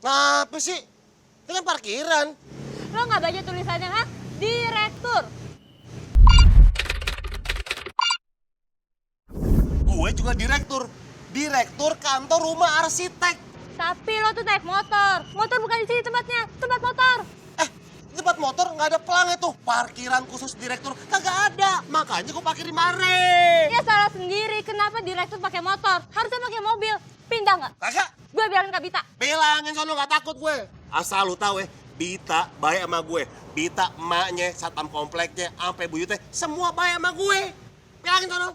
Apa sih? Itu kan parkiran. Lo nggak baca tulisannya, ha? Direktur. Gue juga direktur. Direktur kantor rumah arsitek. Tapi lo tuh naik motor. Motor bukan di sini tempatnya. Tempat motor. Di tempat motor nggak ada pelang itu. Parkiran khusus direktur kagak ada. Makanya gue parkir di mare. Ya salah sendiri. Kenapa direktur pakai motor? Harusnya pakai mobil. Pindah nggak? Kagak. Gue bilangin Kak Bita. Bilangin sono nggak takut gue. Asal lu tahu Bita baik sama gue. Bita emaknya, satpam kompleknya, sampai buyutnya semua baik sama gue. Bilangin sono.